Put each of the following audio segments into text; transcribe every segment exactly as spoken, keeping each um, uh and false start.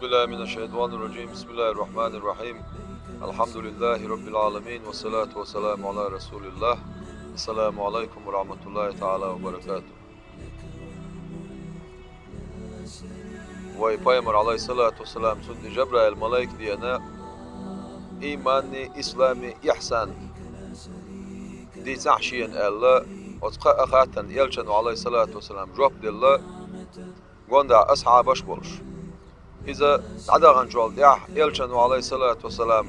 بالله من الشيطان الرجيم. بسم الله الرحمن الرحيم. الحمد لله رب العالمين، والصلاة والسلام على رسول الله. السلام عليكم ورحمة الله تعالى وبركاته. Вай пайхамар, алайхиссалату вассалам, цунна Жабраил малайк деана, ийманни, ислами, ихьсан дийцахь шена аьлла, оцу кхаа хаттарна элчано, алайхиссалату вассалам, жоп делла, гондахь асхьабаш болуш. Иза дӀадаханчул тӀаьхьа элчано, алайхиссалату вассалам,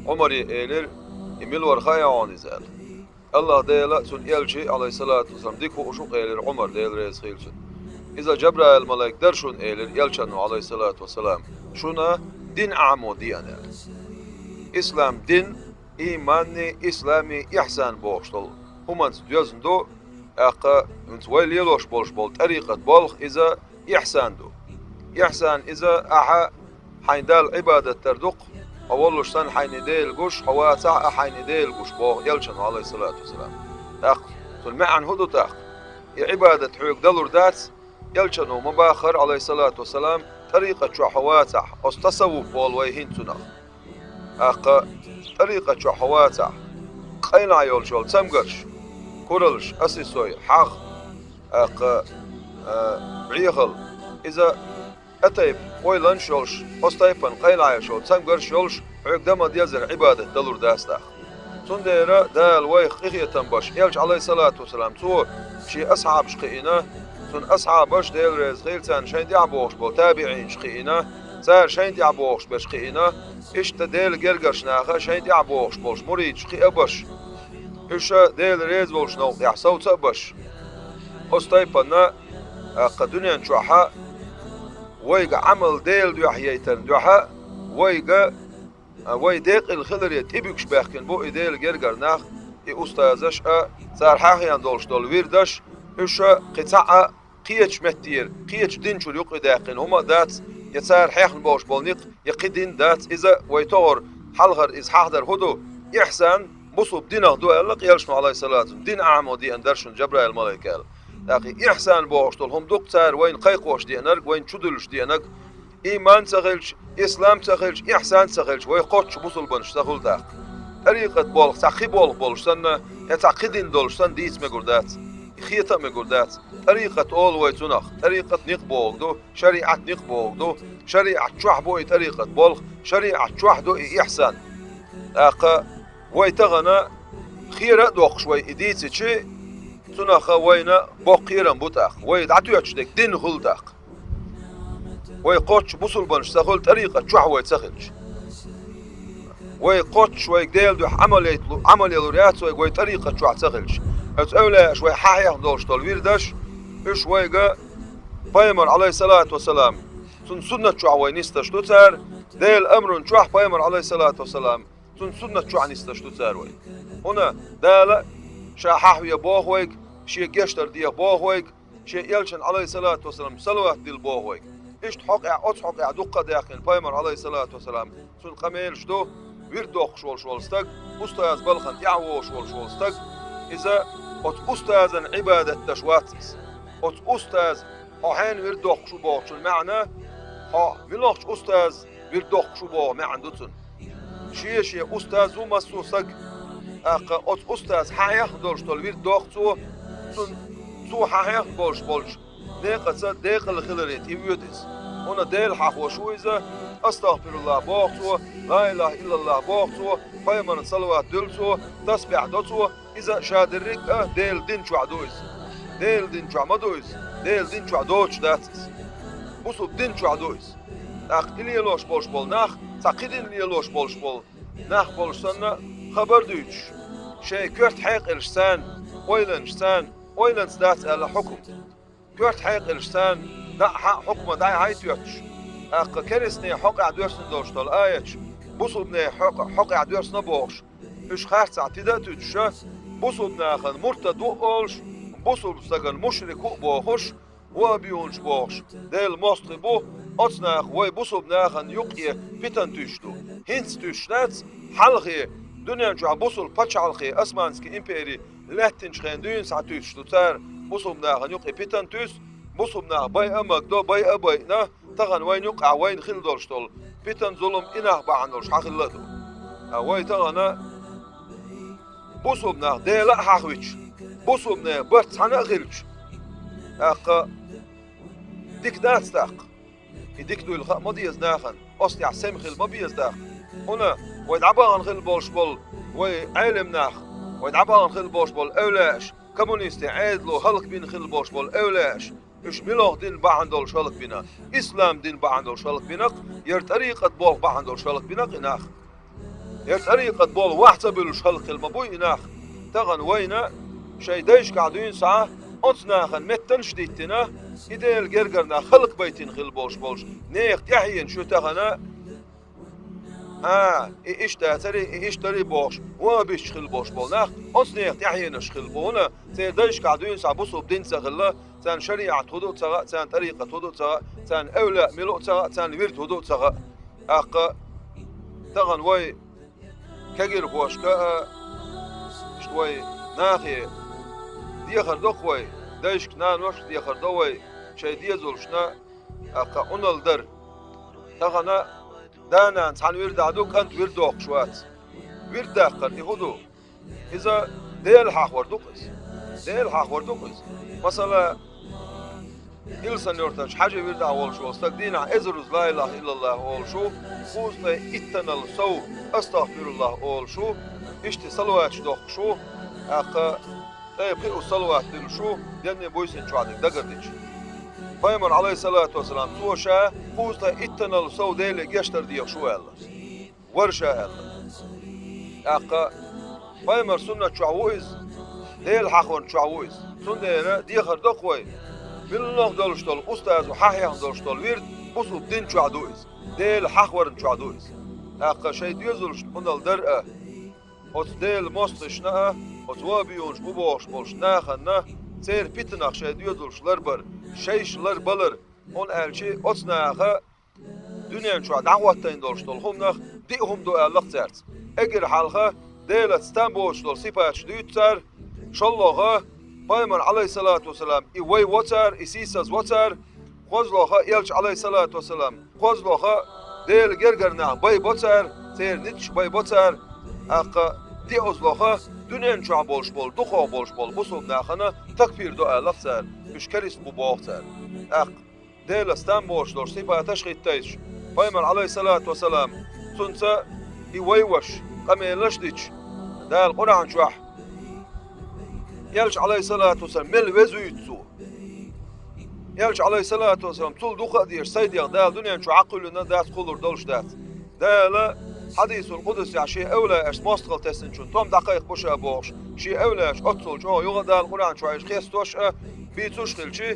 Ӏумаре элира: «И мила вара хаьий хьуна иза?» аьлла. «АллахӀ Дела а, цуьнан элча а, алайхиссалату вассалам, дика хууш ву-кх», элира Ӏумара, Дела реза хуьлда цунна. «Иза Жабраил малайк дара шуна», элира элчано, алайхиссалату вассалам, «шуна дин Ӏамо деана», аьлла. Ислам дин, ийманни, ислами, ихьсан бохуш долу хӀуманца доьзна ду, тӀаккха хӀинца вай лелош болуш болу тӀарикъат болх иза ихьсан ду. Ихьсан иза ахьа хьайн Далла Ӏибадат дар ду-кх, хьо воллуш санна хьайна Дела гуш, хьо вацахь а хьайна Дела гуш, боху элчано, алайхиссалату вассалам. ТӀаккха цуьнан маьӀна хӀун ду тӀаккха? И Ӏибадат хьоьга далур дац, элчано ма баххара, алайхиссалату вассалам, тӀарикъат чохь хьо вацахь, оцу тасаввуф олу вай хӀинца цунах. ТӀаккха тӀарикъат чохь хьо вацахь, къайлахь йолуш йолу цамгарш, куралш, асисой, хьагӀ, тӀаккха, а, бӀехал, иза тӀатайпа ойланаш йолуш, оцу тайпана къайлахь йолуш йолу цамгарш йолуш, хьоьга дан ма дезара Ӏибадат далур дац тӀаккха. Цундела Дала вайх къинхетам беш, элча, алайхиссалату вассалам, цо шен асхьабаш кхиийна, цуьнан асхьабаш, Дела реза хуьлда царна, шайна тӀаьхьа богӀуш болу табиӀинаш кхиийна, цара шайна тӀаьхьа богӀуш берш кхиийна, иштта Делан гергарчу наха шайна тӀаьхьа богӀуш болуш муридаш кхиа а беш, уьш Дела реза волчу новкъа тӀехь совца а беш. Оцу тайпана, тӀаккха дуьнен чохь вайга Ӏамал Делан дуьхьа яйтарна дуьхьа, вайга, а, вай декъала хиларе тӀебуьгуш баьхкина бу и Делан гергара нах, и устазаш а, цара хьахийна долуш долу вирдаш, уьш кхин цхьа а кхечу меттера, кхечу дин чуьра юкъадаьккхина хӀума а дац, я цара хьехна болуш болу некъ, я кхин дин дац. Иза вай тохара хьалхара иза хьахдар хӀун ду? Ихьсан бусулба динах ду аьлла-кх элчано, алайхиссалату, дин Ӏамо деана дара шуна Жабраил малайк аьлла. ТӀаккха и ихьсан бохуш долу хӀума ду-кх цара вайна кхайкхош деанарг, вайна чудуьллуш деанарг, ийман ца хилча, ислам ца хилча, ихьсан ца хилча, вай кхоччуш бусулбанаш ца хуьлу тӀаккха. ТӀарикъат болх цхьа кхин болх болуш санна, я цхьа кхин дин долуш санна дийца мегар дац, хета а мегар дац. ТӀарикъат олу вай цунах, тӀарикъат некъ бохург ду, шариӀат некъ бохург ду, шариӀат чохь бу и тӀарикъат болх, шариӀат чохь ду и ихьсан. ТӀаккха вай тахана хера а доккхуш вай и дийцичи, цунах вайна боккха кхерам бу тӀаккха. Вай дӀатоьттуш дерг дин хуьлу тӀаккха. Вай кхоччуш бусулбанаш ца хуьлу тӀарикъат чохь вай ца хилча. Вай кхоччуш вайга Делан дуьхьа Ӏамал яйталу-, Ӏамал ялур яц вайга вай тӀарикъат чохь ца хилча. Оцу эвлаяаша вай хьахьехна долуш долу вирдаш, уьш вайга пайхамар, алайхиссалату вассалам, цуьнан суннат чохь вай нисдаш ду цара, Делан амрун чохь пайхамар, алайхиссалату вассалам, цуьнан суннат чохь нисдаш ду цара вай. ХӀунда Дала ша хьахве боху вайга, шен гечдар деха боху вайга, шен элчана, алайхиссалату вассалам, салават дилла боху вайга. Иштта хьокъехь, оцу хьокъехь дуккха а даьккхина пайхамар, алайхиссалату вассалам, цуьнан къамелаш ду, вирд доккхуш волуш волу стаг, устаз балхана тӀаьхьа вогӀуш волуш волу стаг, иза оцу устазан Ӏибадат деш вац иза. Оцу устаз, хьо хьенан вирд доккхуш ву бохучун маьӀна, хьо муьлхачу устаз вирд доккхуш ву боху маьӀна ду цуьнан. Шен-шен устаз ву массо а саг. ТӀаккха оцу устаз хьахьехна долуш долу вирд доху цо, цунна, цо хьахьехна болуш болчу некъаца декъала хиларе тӀевоьду иза. ХӀунда Дела хьахош ву иза, астагӀфируллахӀ боху цо, ла илахӀа иллаллахӀ боху цо, пайхамарна салават дуьллу цо, тасбихь до цо, иза ша дерриг а Делан дин чохь ду иза. Делан дин чохь ма ду иза, Делан дин чохь доцуш дац иза. Бусулба дин чохь ду иза. ТӀаккха и лелош болуш болу нах, цхьа кхин дин лелош болуш болу нах болуш санна, хабар дуьйцуш, шайн коьрта хьекъалш царна, ойланаш царна, ойланца дац аьлла хьукум. Коьрта хьекъалш царна, дӀа а, хьа а хьукма дӀай-хьай тоьттуш, тӀаккха керстанийн хьокъехь доьссина долуш долу аяташ, бусулбанийн хьокъ-, хьокъехь доьссина бохуш, уьш харцахь тида а туьдуша, бусулба нахана муртад ву а олуш, бусулба стагана мушрик ву а бохуш, ваххабиюнаш бохуш, Делан мостагӀий бу, оцу наха вай бусулба нахана юкъе питан туьйсуш ду. ХӀинца туьйсуш дац, хьалхе, дуьнен чохь бусулба пачхьалкхе, Османский импери лаьттинчу хенахь дуьйна схьа туьйсуш ду цара, бусулба нахана юкъе питан туьйсу, бусулба нах байа а магадо, байа а байина, Тахана вайна юкъахь вайна хилла долуш долу питана, зулам и нах бахьана долуш хьан хилла а ду. А вай тахана бусулба нах Дела а хьахвича, бусулба нехан барт цхьаьна а хилча, тӀаккха дика дац тӀаккха. И дика дуйла хаа ма деза нахана, оцу тӀехь сема хила ма беза тӀаккха. ХӀунда вай дӀабахана хилла болуш болу вай Ӏелам нах, вай дӀабахана хилла болуш болу эвлаяаш, коммунистийн Ӏедало хӀаллакбина хилла болуш болу эвлаяаш, уьш муьлха дин бахьана долуш хӀаллакбина? Ислам дин бахьана долуш хӀаллакбина-кх, яра тӀарикъат болх бахьана долуш хӀаллакбина-кх и нах. ХӀара тӀарикъат болу вахь ца буьллуш хӀаллакхилла ма буй и нах. Тахана вайна шайн дайшкахь дуьйна схьа оцу нахана меттанаш а диттина, и Делан гергара нах хӀаллакбайтина хилла болуш болуш нехан тӀаьхьенаш ю тахана. ХӀан, и иштта дацара, и иштта дара бохуш, ван а биссаш хилла болуш болу нах оцу нехан тӀаьхьенаш хилла бу. ХӀунда церан дайшкахь дуьйна схьа бусулба дин ца хилла, царна шариӀат хӀун ду а ца хаьа, царна тӀарикъат хӀун ду а ца хаьа, царна эвлаяъ мила а ца хаьа, царна вирд хӀун ду а ца хаьа. ТӀаккха тахана вай кегирхошка а, иштта вай нахе дехар до-кх вай, дайшка, наношка дехар до вай, шайн дезалшна, тӀаккха Ӏуналла дар. Тахана да-нана цхьана вирдахь ду, кӀант вирд доккхуш вац. Вирд даккхар и хӀун ду? Иза Дела хьахор ду-кх иза. Дела хьахор ду-кх иза. Масала, Илсан-Юьртарчу Хьажин вирдахь волуш волу стаг дийнахь эзаруза ла илаха иллаллахӀ олуш ву, кхузткъе иттанал сов астагӀфируллахӀ олуш ву, иштта салаваташ доккхуш ву, тӀаккха ткъе пхиъ салават дуьллуш ву, денний, буьйсанний чохь дерг дагардича. Пайхамар, Ӏалайхиссалату вассалам, цо ша кхузткъе иттанал сов Деле гечдар дехаш ву аьлла. Вара ша аьлла. ТӀаккха пайхамар суннат чохь ву иза, Дела хьахорна чохь ву иза. Цундела дехар до-кх вай, муьлхха долуш долу устазо хьахьехна долуш долу вирд бусулба дин чохь ду иза, Дела хьахорна чохь ду иза. ТӀаккха шайн доьзалшна Ӏуналла дар а, оцу Делан мостагӀашна а, оцу вахӀабиюнаш бу бохуш болчу нахана, церан питанах шайн доьзалш ларбар, шайша ларбалар, хӀунда аьлча оцу наха дуьнен чохь дӀахӀоттийна долуш долу хӀуманах диъ хӀума ду аьлла-кх цаьрца. Эггара хьалха Делаца там боцуш долу сипаташ дуьйцу цара, шолгӀа, пайхамар, Ӏалайхиссалату вассалам, и вай во цара, и сийсаз во цара, кхозлагӀа, элча, Ӏалайхиссалату вассалам, кхозлагӀа, Делан гергара нах байбо цара, церан ницкъаш байбо цара, тӀаккха диъазлагӀа, дуьнен чохь болуш болу, дукхах болуш болу бусулба нахана такфир до аьлла-кх цара, уьш керист бу боху цара. ТӀаккха Делаца там боцуш долуш сипаташ хӀиттайча, пайхамар, Ӏалайхиссалату вассалам, цунца и вай ваша къамелаш а дича, Дала Къуръан чохь, элча, Ӏалайхиссалату вассалам, мел везуьйту цо. Элча, Ӏалайхиссалату вассалам, цул дукха а дезаш, сайн дегӀ Дала дуьнен чу Ӏакхуьллина дац, кхуллур долуш дац. Дала хьадисул къудсехь шен эвлаяашца мостагӀалла тесначунна тӀом дӀакхайкхабо ша бохуш, шен эвлаяаш оццул чӀогӀа юха а Дала Къуръан чохь уьш хестош а, бийцуш а хилча,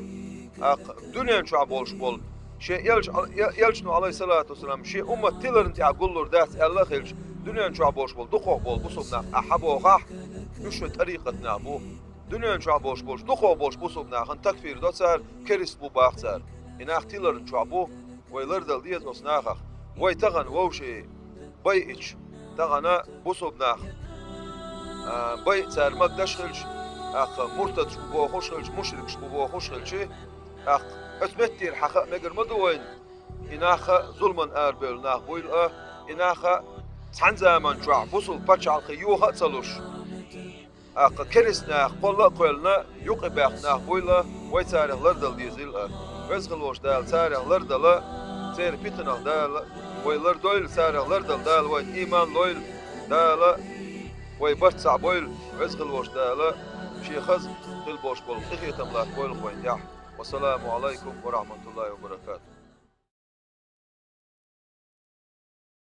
тӀаккха дуьнен чохь болуш болу шен элча, э-, элчано, Ӏалайхиссалату вассалам, шен уммат тиларна тӀехь гуллур дац аьлла а хилча, дуьнен чохь болуш болу дукхах болу бусулба нах ахь хьан бохахь, уьш шайн тӀарикъат нах бу. Дуьнен чохь болуш болчу дукхах болчу бусулба нахана такфир до цара, керист бу баха цара. И нах тиларна чохь бу, вай лардала деза оцу нахах. Вай тахана вовшийн байъича, тахана бусулба нах, а, байъа цара магадаш хилча, тӀаккха муртадаш бу бохуш хилча, мушрикаш бу бохуш хилча, тӀаккха оцу меттера хьан хаа мегар ма ду вайна, и нах а зуламан арабевлла нах буйла а, и нах а цхьана заман чохь бусулба пачхьалкхе йоха а ца луш, тӀаккха керист нах кхолла а кхоьллина, юкъе баьхна нах буйла, вай царах лардала дезийла а. Веза хила волчу Дала царах лардала, церан питанах Дала вай лардойла, царах лардала Дала вайна ийман лойла, Дала вай барт цхьаъ бойла, Веза хила волчу Дала шен хаза хила болуш болу къинхетам латтабойла вайна тӀехь. Вассаламу Ӏалайкум ва рахьматуллахӀи ва баракатухӀ.